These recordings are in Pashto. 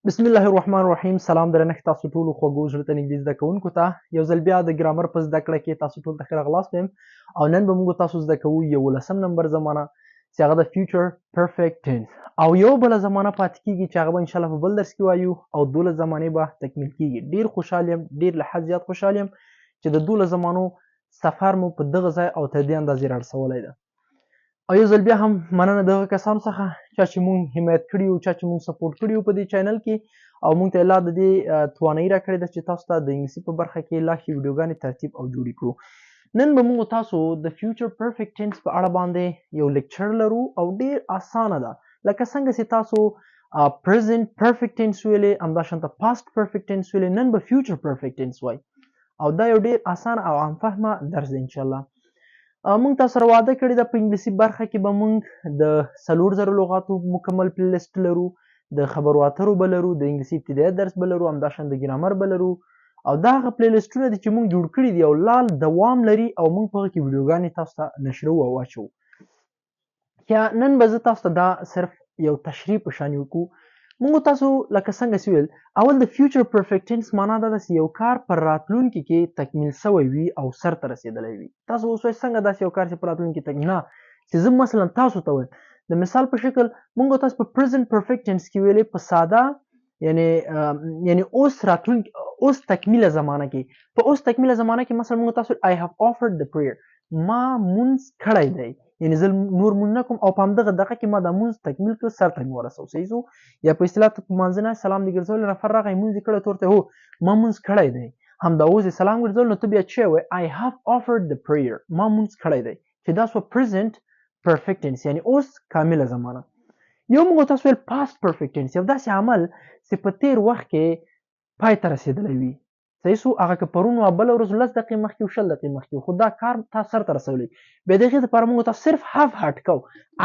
بسم الله الرحمن الرحیم. سلام درنښت تاسو ټولو خوږو زړه ته نږدې زده کوونکو ته. یو ځل بیا د ګرامر په زده کړه کې تاسو ټول ته ښه راغلاست یم، او نن به موږ تاسو زده کوو 11 نمبر زمانه چې هغه د فیوچر پرفیکټ ټینس، او یو بله زمانه پاتې کیږي چې هغه به انشاءالله په بل درس کې وایو، او 12 زمانې به تکمیل کیږي. ډیر خوشحال یم، ډیر له حد زیات خوشحال یم چې د 12 زمانو سفر مو په دغه ځای او تر دې اندازې رارسولی ده. او یو ځل بیا هم مننه دغه کسانو څخه چا چې مونږ حمایت کړي وو، چا چې مونږ سپورټ کړي وو په دې چینل کې، او مونږ ته لا د دې توانایي راکړې ده چې تاسو ته د انګلیسي په برخه کې لا ښې ویډیوګانې ترتیب او جوړې کړو. نن به مونږ تاسو د فیوچر پرفیکټ ټینس په اړه باندې یو لیکچر لرو، او ډیر اسانه ده. لکه څنګه چې تاسو پریزنټ پرفیکټ ټینس ویلې، همدا شان ته پاست پرفیکټ ټینس ویلې، نن به فیوچر پرفیکټ ټینس وای، او دا یو ډیر اسانه او عام فهمه درس دی انشاءالله. مونږ تاسو سره وعده کړې ده په انګلیسي برخه کې به مونږ د 4000 لغاتو مکمل پلی لیست لرو، د خبرو اترو به لرو، د انګلیسي ابتدایي درس به لرو، همداشان د ګرامر به لرو، او دا هغه پلی لیستونه دي چې مونږ جوړ کړي دي او لال دوام لري، او مونږ په هغه کې ویډیوګانې تاسو ته نشروو او اچوو. یا نن به زه تاسو ته دا صرف یو تشریح په شان وکړو. مونږ تاسو لکه څنګه چې ویل، اول د فیوچر پرفیکټ ټینس معنا دا ده چې یو کار پر راتلونکي کې تکمیل سوی وي او سر ته رسېدلی وي. تاسو اوس وایئ څنګه داسې یو کار چې پر راتلونکي کې تکمیل، نه چې زه مثلا تاسو ته وایم د مثال په شکل، مونږ تاسو په پریزنټ پرفیکټ ټینس کې ویلې په ساده، یعنی اوس راتلونکي، اوس تکمیله زمانه کې، په اوس تکمیله زمانه کې مثلا مونږ تاسو I have offered the prayer، ما مونځ کړی دی، یعنی زه نور مونځ نه کوم، او په همدغه دقیقه کې ما دا مونځ تکمیل کړ، سر ته مې ورسو. صحیح سو؟ یا په اصطلاح ته په مانځه نه سلام دې ګرځولی، نفر راغی مونځ یې کړی، ته ورته هو ما مونځ کړی دی، همدا اوس یې سلام ګرځول، نو ته بیا څه وایې؟ I have offered the prayer، ما مونځ کړی دی، چې دا سوه پریزنټ پرفیکټ ټینس، یعنی اوس کامله زمانه. یو موږ تاسو ویل پاست پرفیکټ ټینس، یو داسې عمل چې په تیر وخت کې پای ته رسېدلی وي. صحیح سو؟ هغه که پرون وه، بله ورځ 10 دقیقې مخکې وو، 20 دقیقې مخکې وو، خو دا کار تا سر ته رسولی. بیا د هغې دپاره موږ ته صرف have had کو،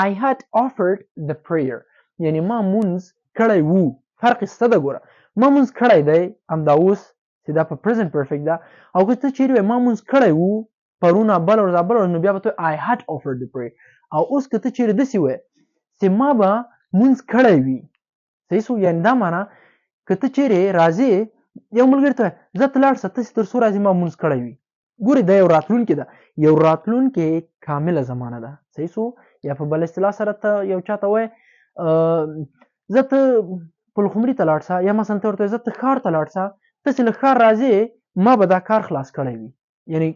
I had offered the prayer، یعنی ما مونځ کړی وو. فرق یې څه ده؟ ګوره، ما مونځ کړی دی همدا اوس چې دا په پریزنټ پرفیکټ ده، او که ته چیرې وایې ما مونځ کړی وو پرون، بله ورځ، بله ورځ، نو بیا به ته I had offered the prayer. او اوس که ته چیرې داسې وایې چې ما به مونځ کړی وي، صحیح سو؟ یعنی دا معنا که ته چیرې راځې، یو ملګري ته وایې ځه ته لاړ شه، ته چې تر څو راځې ما مونځ کړی وي. ګورې دا یو راتلونکې ده، یو راتلونکې کامله زمانه ده. صحیح سو؟ یا په بل اصطلاح سره ته یو چا ته وایې، ځه ته پلخمري ته لاړ شه، یا مثلا ته ورته وایې ځه ته ښار ته لاړ شه، ته چې له ښار راځې ما به دا کار خلاص کړی وي. یعنی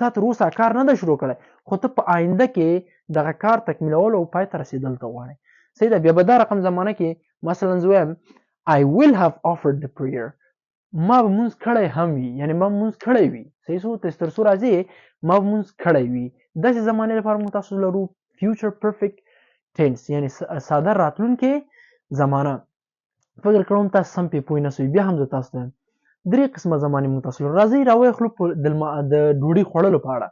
تا تر اوسه کار نه دی شروع کړی، خو ته په آینده کې دغه کار تکمیلولو او پای ته رسېدل ته غواړې. صحیح ده؟ بیا به دا رقم زمانه کې مثلا زه وایم I will have offered the prayer، ما به مونځ کړی هم وي، یعنی ما به مونځ کړی وي. صحیح سو؟ ته چې تر څو راځې ما به مونځ کړی وي. داسې زمانې لپاره موږ تاسو لرو فیوچر پرفیکټ ټینس، یعنی ساده راتلونکې زمانه. فکر کوم تاسو سم پې پوه نه سوئ، بیا هم زه تاسو ته وایم درې قسمه زمانې موږ تاسو لرو. راځئ راویې خلو په د ډوډۍ خوړلو په اړه.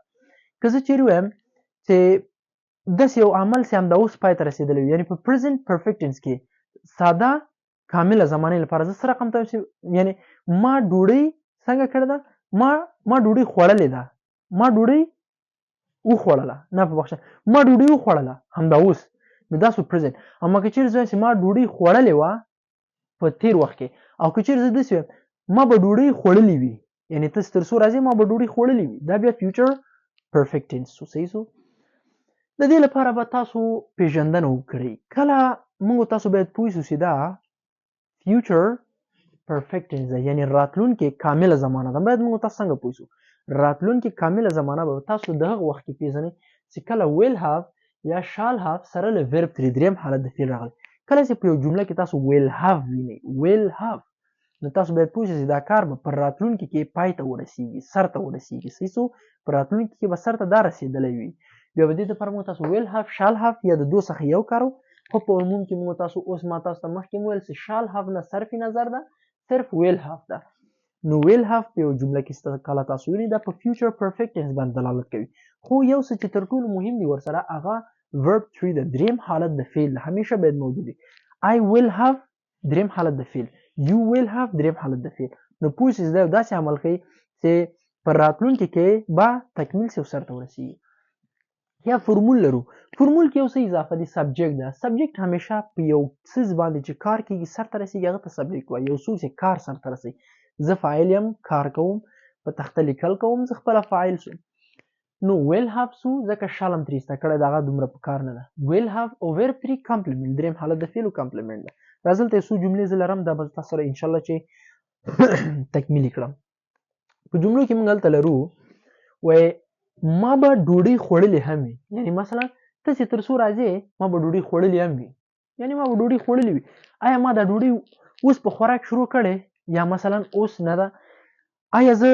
که زه چیرې وایم چې داسې یو عمل چې همدا اوس پای ته رسېدلی وي، یعنی په پریزنټ پرفیکټ ټینس کې ساده کامله زمانې لپاره زه څه رقم ته وایم چې یعنی ما ډوډۍ څنګه کړې ده، ما ډوډۍ خوړلې ده، ما ډوډۍ وخوړله، نه په بخښه ما ډوډۍ وخوړله همدا اوس، نو دا سو پریزنټ. اما که چیرې زه وایم چې ما ډوډۍ خوړلې وه په تیر وخت کې، او که چیرې زه داسې وایم ما به ډوډۍ خوړلې وي، یعنی ته تر څو راځې ما به ډوډۍ خوړلې وي، دا بیا فیوچر پرفیکټ ټینس سو. صحیح سو؟ د دې لپاره به تاسو پیژندنه وکړئ. کله موږ تاسو باید پوه شو چې دا فیوچر پرفیکټ ټینس ده، یعنی راتلونکې کامله زمانه ده. باید موږ تاسو څنګه پوه شو راتلونکې کامله زمانه به تاسو د هغه وخت کې پیژنئ چې کله will have یا shall have سره له verb ترې دریم حالت د فعل راغلی. کله چې په یو جمله کې تاسو will have وینئ، will have، نو تاسو باید پوه شئ چې دا کار به پر راتلونکي کې پای ته ورسیږي، سر ته ورسیږي. صحیح سو؟ پر راتلونکي کې به سر ته دا رسېدلی وي. بیا به دې دپاره موږ تاسو will have، shall have یا د دوه څخه یو کارو. خو په عموم کې موږ تاسو اوس ما تاسو ته مخکې وویل چې shall have نه صرف نظر ده، صرف will have ده. نو will have په یو جمله کې کله تاسو وینئ دا په فیوچر پرفیکټ ټینس باندې دلالت کوي. خو یو څه چې تر ټولو مهم دی ورسره هغه verb 3 ده، دریم حالت د فعل ده، همیشه باید موجود وي. I will have دریم حالت د فعل، you will have دریم حالت د فعل. نو پوه شئ چې دا یو داسې عمل ښیي چې په راتلونکي کې به تکمیل سي او سر ته ورسیږي. یا فرمول لرو. فرمول کې یو څه اضافه دي، subject ده. subject همیشه په یو څیز باندې چې کار کیږي سرته رسیږي هغه ته subject وایي. یو څوک چې کار سرته رسوي، زه فاعل یم، کار کوم، په تخته لیکل کوم، زه خپله فاعل سوم. نو will have سو، ځکه shall هم ترې ایسته کړی ده، هغه دومره په کار نه ده. will have او verb 3 complement، دریم حالت د فعل complement ده. راځه دلته یو څو جملې زه لرم، دا به تاسو سره انشاءالله چې تکمیلي کړم. په جملو کې موږ هلته لرو وایي ما به ډوډۍ خوړلې هم وي، یعنی مثلا ته چې تر څو راځې ما به ډوډۍ خوړلې هم وي، یعنی ما به ډوډۍ خوړلې وي. آیا ما دا ډوډۍ اوس په خوراک شروع کړې یا مثلا اوس نه ده؟ آیا زه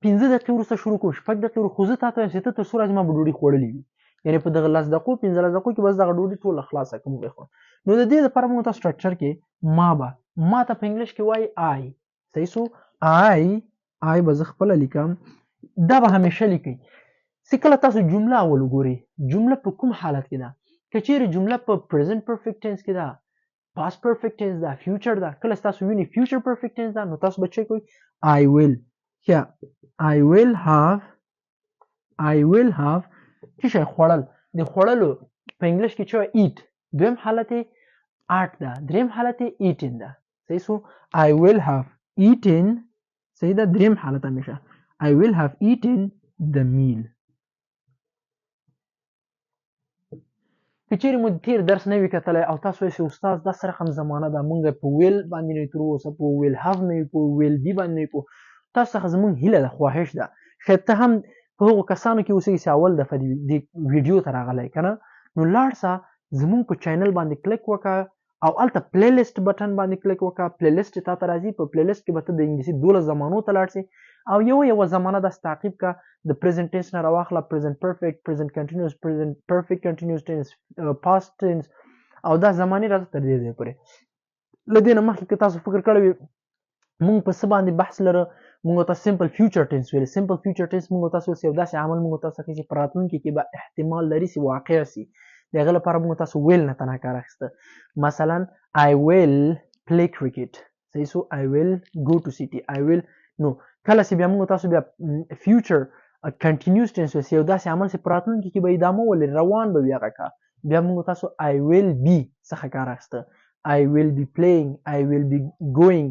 5 دقیقې وروسته شروع کوم، 6 دقیقې وروسته؟ خو زه تا ته وایم چې ته تر څو راځې ما به ډوډۍ خوړلې وي، یعنی په دغه 10 دقیقو 15 دقیقو کې بس دغه ډوډۍ ټوله خلاصه کړم وبه خورم. نو د دې لپاره موږ ته structure کې ما به، ما ته په انګلیش کې وایي I، صحیح سو؟ I به زه خپله لیکم، دا به همیشه لیکئ. چې کله تاسو جمله اول وګورئ، جمله په کوم حالت کې ده؟ که چیرې جمله په present perfect tense کې ده، past perfect tense ده، future ده، کله چې تاسو وینئ future perfect tense ده، نو تاسو به چک کوئ I will. ښه، I will have، I will have څه شی؟ خوړل. د خوړلو په انګلیش کې چې وایي eat، دویم حالت یې ate ده، دریم حالت یې eaten ده. صحیح سو؟ I will have eaten، صحیح ده، دریم حالت همیشه I will have eaten the meal. که چیرې مو تیر درس نه وي کتلی او تاسو وایئ چې استاد دا څه رقم زمانه ده، مونږ په will باندې نه یو تر اوسه، په will have نه یو، په will be باندې نه یو پوه، تاسو څخه زمونږ هیله ده، خواهش ده، شاید ته هم په هغو کسانو کې اوسېږي چې اول دفعه دې ویډیو ته راغلی که نه، نو لاړ سه زمونږ په channel باندې کلیک وکړه او هلته playlist button باندې کلیک وکړه. playlist تا ته راځي، په playlist کې به ته د انګلیسي 12 زمانو ته لاړ سې او یو یوه زمانه داسې تعقیب کړه، د present tense نه راواخله، present perfect، present continuous، present perfect continuous tense، past tense، او دا زمانې راځه تر دې ځایه پورې. له دې نه مخکې که تاسو فکر کړی وي مونږ په څه باندې بحث لرو، مونږ ته simple future tense ویل. simple future tense مونږ تاسو یو داسې عمل مونږ تاسو کې چې په راتلونکي کې به احتمال لري چې واقع سي، د هغه لپاره مونږ تاسو will نه تنها کار اخیسته. مثلا I will play cricket، صحیح سو؟ I will go to city، I will. نو کله چې بیا مونږ تاسو بیا future continuous tense وسی، یو داسې عمل چې په راتلونکي کې به ادامه ولري، روان به وي هغه کار، بیا مونږ تاسو I will be څخه کار اخیسته. I will be playing، I will be going،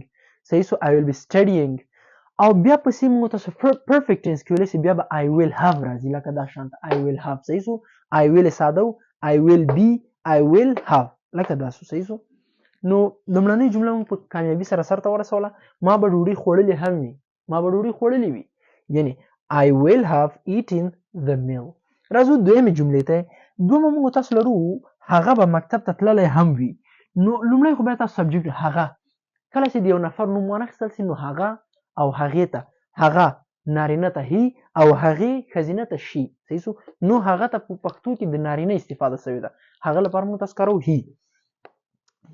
صحیح سو؟ I will be studying. او بیا پسې مونږ تاسو perfect tense کې ویلی چې بیا به I will have راځي، لکه دا شان I will have، صحیح سو؟ I will ساده و، I will be، I will have، لکه دا سو، صحیح سو؟ نو لومړنۍ جمله مونږ په کامیابي سره سرته ورسوله. ما به ډوډۍ خوړلې هم وي، ما به ډوډۍ خوړلې وي، یعنی I will have eaten the meal. راځو دویمې جملې ته. دویمه مونږ تاسو لرو هغه به مکتب ته تللی هم وي. نو لومړی خو بیا تاسو subject هغه، کله چې د یو نفر نوم وانخیستل سي نو هغه او هغې ته، هغه نارینه ته he او هغې ښځینه ته she، صحیح سو؟ نو هغه ته په پښتو کې د نارینه استفاده سوې ده، هغه لپاره موږ تاسو کاروو he.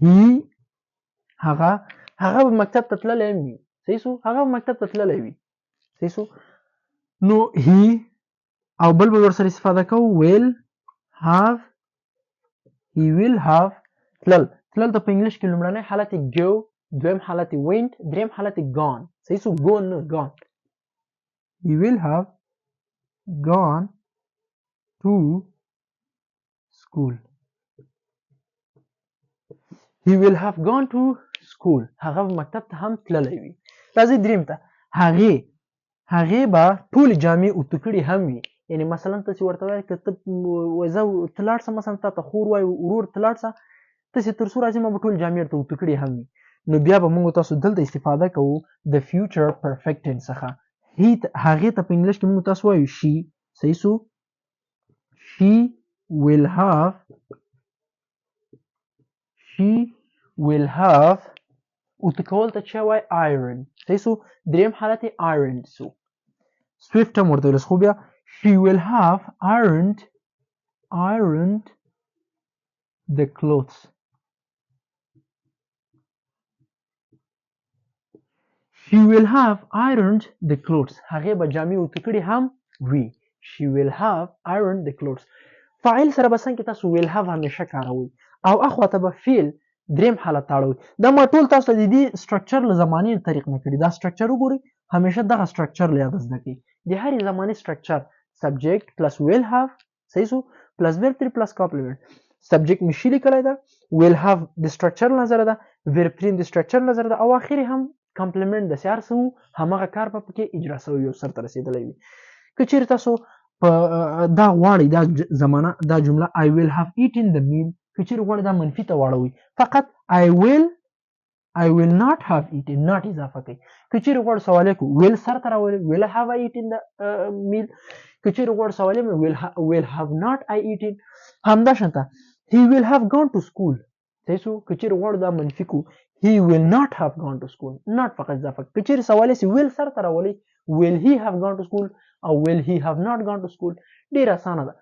he هغه، هغه به مکتب ته تللی هم وي، صحیح سو؟ هغه به مکتب ته تللی وي، صحیح سو؟ نو he او بل به ورسره استفاده کوو will have، he will have تلل. تلل ته په انګلیش کې لومړنی حالت یې go، دویم حالت یې went، دریم حالت یې gone، صحیح سو؟ go نه gone. He will have gone to school. He will have gone to school. هغه به مکتب ته هم تللی وي. راځئ دریم ته. هغې، هغې به ټولې جامې اوتو کړي هم وي، یعنی مثلا ته چې ورته وایې که ته وایې زه ته لاړ سه، مثلا تا ته خور وایي ورور ته لاړ سه، ته چې تر څو راځې ما به ټولې جامې ورته اوتو کړي هم وي. نو بیا به موږ تاسو دلته استفاده کوو د future perfect tense څخه. هغې ته په انګلیش کې موږ تاسو وایو she، صحیح سو؟ she will have، she will have اوتو کول ته چا وایي iron، صحیح سو؟ دریم حالت یې ironed سو، swift هم ورته ویل سو. خو بیا she will have ironed، ironed the clothes. She will have ironed the clothes. هغې به جامې اوتو کړي هم وي. She will have ironed the clothes. فاعل سره به څنګه تاسو will have همیشه کاروئ او اخوا ته به فعل دریم حالت ته اړوئ. دا ما ټول تاسو ته د دې structure له زمانې طریق نه کړي. دا structure وګورئ، همیشه دغه structure له یاده زده کړئ. د هرې زمانې structure subject plus will have، صحیح سو؟ plus verb 3 plus complement. Subject می she لیکلی ده، will have د structure نظر ده، verb 3 د structure نظر ده، او اخر هم complement د هر څه همغه کار په پکې اجرا سوی او سرته رسېدلی وي. که چیرې تاسو په دا غواړئ دا زمانه دا جمله I will have eaten the meal، که چیرې غواړئ دا منفي ته واړوئ، فقط I will not have eaten، not اضافه کوي. که چیرې غواړو سوالیه کو، will سر ته راولي، will have I eaten the meal. که چیرې غواړو سوالیه مې will have not I eaten. همدا شانته he will have gone to school، صحیح سو. که چیرې غواړو دا منفي کو، he will not have gone to school، not فقط اضافه. که چیرې سوالیه سي، will سر ته راولي، will he have gone to school او will he have not gone to school. ډیر اسانه ده.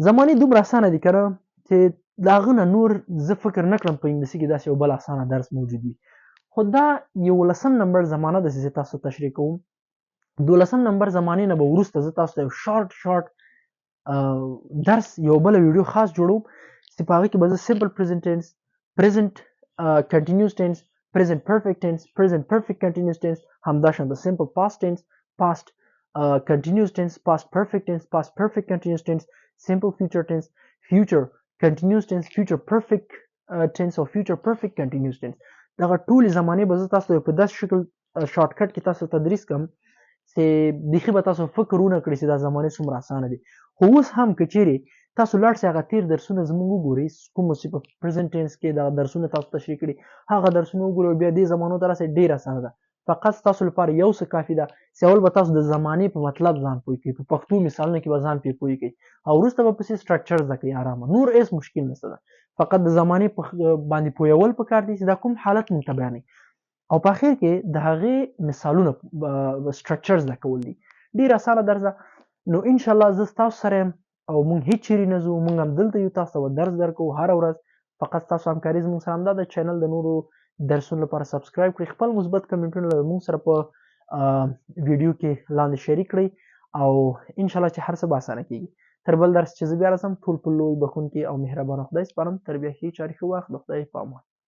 زمانې دومره اسانه دي کنه چې د هغه نه نور زه فکر نه کړم په انګلیسي کې داسې یو بل اسانه درس موجود وي. خو دا 11 نمبر زمانه ده چې زه تاسو تشریح کوم. 12 نمبر زمانې نه به وروسته زه تاسو ته یو شارټ شارټ درس، یو بل ویډیو خاص جوړوم چې په هغه کې به زه simple present tense، present continuous tense، present perfect tense، present perfect continuous tense، همداشان د simple past tense، past continuous tense، past perfect tense، past perfect continuous tense، simple future tense، future continuous tense، future perfect tense او future perfect continuous tense، دغه ټولې زمانې به زه تاسو په داسې شکل shortcut کې تاسو تدریس کوم چې بیخي به تاسو فکر ونه کړئ چې دا زمانې څومره اسانه دي. خو اوس هم که چیرې تاسو لاړ شئ هغه تیر درسونه زموږ وګورئ، کوم چې په present tense کې دا درسونه تاسو تشریح کړي، هغه درسونه وګورئ، بیا دې زمانو ته راسئ، ډېر اسانه ده. فقط ستاسو لپاره یو څه کافي ده چې اول به تاسو د زمانې په مطلب ځان پوه کړئ، په پښتو مثالونو کې به ځان پرې پوه کړئ، او وروسته به پسې structure زده کړئ آرامه. نور هېڅ مشکل نشته ده، فقط د زمانې په باندې پوهول پکار دي چې دا کوم حالت مونږ ته بیانوي، او په اخر کې د هغې مثالونه structure زده کول دي. ډېر اسانه درس ده. نو انشاءالله زه ستاسو سره یم او مونږ هیڅ چیرې نه ځو، مونږ هم دلته یو، تاسو ته به درس درکوو هره ورځ. فقط ستاسو همکاري زموږ سره همدا ده، channel د نورو درسونو لپاره subscribe کړئ، خپل مثبت کمنټونه له موږ سره په ویډیو کې لاندې شریک کړئ، او انشاءالله چې هر څه به اسانه کیږي. تر بل درس چې زه بیا راځم، ټول په لوی بخښونکي او مهربانه خدای سپارم. تر بیا ښې چارې، ښه وخت، د خدای په امان.